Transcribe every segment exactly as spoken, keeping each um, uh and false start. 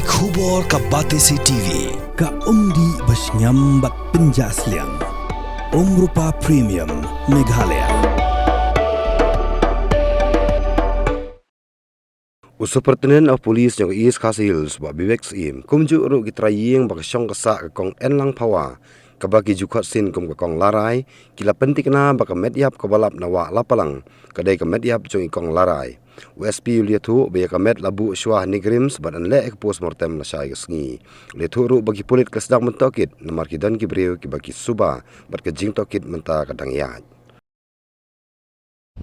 Khubor ka Batesi T V, ka umdih ba shngiam bad pynjah sliang. Umrupa Premium, Meghalaya. U Superintendent of Police jong ka East Khasi Hills, Bah Vivek Syiem, kumjuh ruh ki trai ïing ba ka shong ka sah ka Kong Enlang Phawa, kaba ki ju khot sien kum ka Kong Larai, ki la pynthikna ba ka met ïap kaba lap na wah Lapalang ka dei ka met ïap jong i Kong Larai. U S P u la ïathuh ba ïa ka met la buh shuwa ha NEIGRIHMS bad yn leh ka postmortem lashai ka sngi. U la ïathuh ruh ba ki pulit ki la sdang ban tohkit namar ki don ki briew kiba ki suba bad ka jingtohkit mynta ka dang ïaid.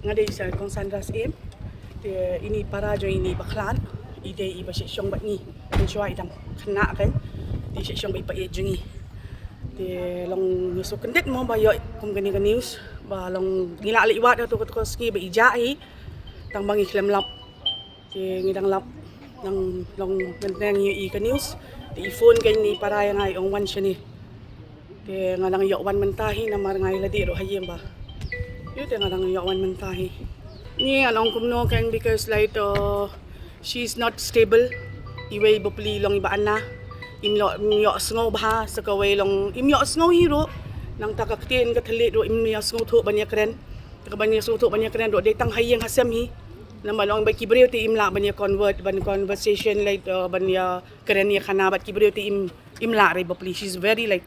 Nga dei sa Kong Sandra Syiem. Te ine i para jong ine i bakhlad, i dei iba shait shong bad ngi. Mynshuwa i dang khynnah kan, te i shait shong bad i paieit jong ngi. Te long nga sngewkyndit mo ba ïoh kum kane ka news, ba long ngi la leit wad ha kato ka sngi ba i jah hi. Tang ba ngi khlem lap. Te ngi dang lap, dang long mynta ngi ïohi ka news. Te i phone ka ine i para ïa nga, i ong wan shane. Te nga dang ïoh wan mynta hi namar nga la dih ruh ha ïing ba. Ïoh, te nga dang ïoh wan mynta hi. Ngi ngan ong kumno kan, because like, uh, she's not stable. Iwei bapli long iba ana. Im ïoh, im ïohsngew bha, sa kawei long im ïohsngew hi ruh. Nangta ka ktien ka thylliej ruh im ïohsngew thuh ban ïakren. Te kaban ïohsngew thuh ban ïakren ruh dei tang ha ïing ha sem hi. Namar long ba ki briew te im lah ban ïa convert, ban conversation, like, uh, ban ïakren ïakhana bad ki briew te im, im lah re bapli. She's very, like,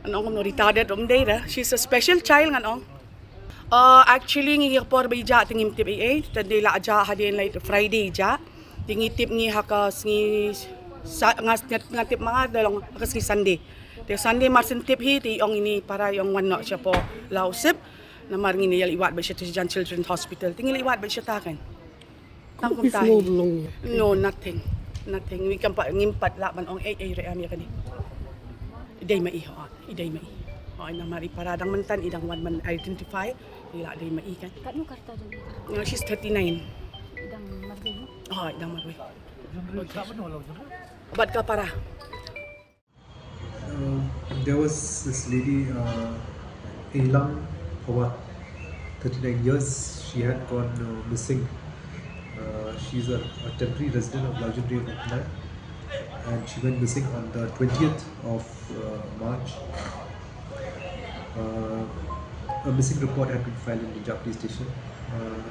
ngan ong kumno, retarded ruh ym dei re. She's a special child ngan ong. Uh, actually ngi, ïa ka por ba i jah te ngim tip ei ei, te dei la jah hadien, like, Friday i jah. Te ngi tip ngi ha ka sngi sa-, nga, nga, nga tip ma nga da long ha ka sngi Sunday. Te Sunday mar syn tip hi, te i ong ine i para, i ong wan noh shapoh Lawsip. Namar ngin ïa leit wad bad sha Tijan Children's Hospital. Te ngi leit wad bad shata kan. Tang kumta hi. No, nothing. Nothing. Wi kam pat, ngim pat lah ban ong ei ei re em ïa kane. I dei ma i, ho. I dei ma i. Ho, namar i para dang mynta i dang wan ban identify. I lah dei ma i kan. Katno ka rta jong i? No, she's thirty-nine. I dang marwei, no? Ho, i dang marwei. Bad ka para. Uh, there was this lady, uh, Eilang Phawa, thirty-nine years. She had gone, uh, missing. Uh, she's a, a temporary resident of Lajun Ri Muknai, and she went missing on the twentieth of, uh, March. Uh, a missing report had been filed in the Jah Police Station. Uh,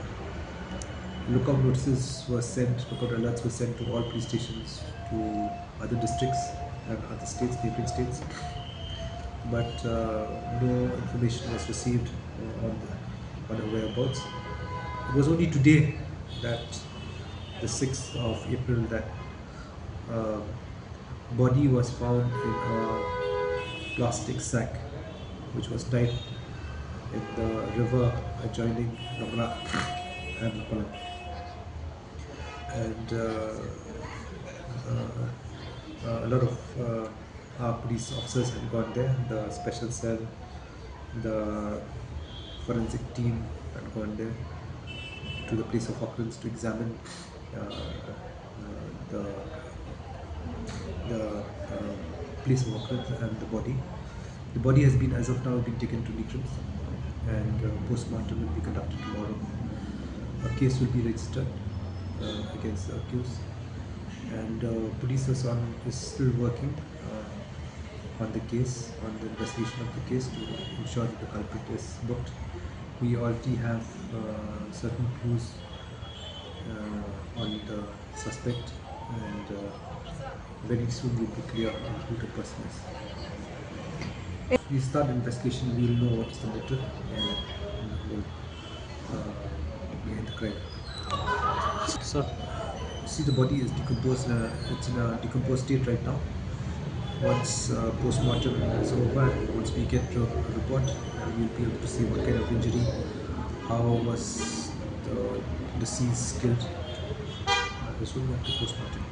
lookout notices were sent, lookout alerts were sent to all police stations, to other districts and other states, neighboring states. But, uh, no information was received, uh, on the, on her whereabouts. It was only today, that the sixth of April, that, uh, body was found in a plastic sack, which was tied in the river adjoining Nongrah and Lapalang. And, uh, uh, uh, a lot of, uh, our police officers had gone there, the special cell, the forensic team had gone there to the place of occurrence to examine, uh, uh, the, the, uh, place of occurrence and the body. The body has been, as of now, been taken to NEIGRIHMS, and, uh, postmortem will be conducted tomorrow. A case will be registered, uh, against the accused, and, uh, police is on, is still working, uh, on the case, on the investigation of the case to ensure that the culprit is booked. We already have, uh, certain clues, uh, on the suspect, and, uh, very soon will be clear on who the person is. If we start investigation, we'll know what is the motive and, and the whole, uh, behind the crime. Sir. See, the body is decomposed. Uh, it's in a decomposed state right now. Once, uh, postmortem is over, and once we get the report, uh, we'll be able to see what kind of injury, how was the deceased killed. Uh, this will be up to postmortem.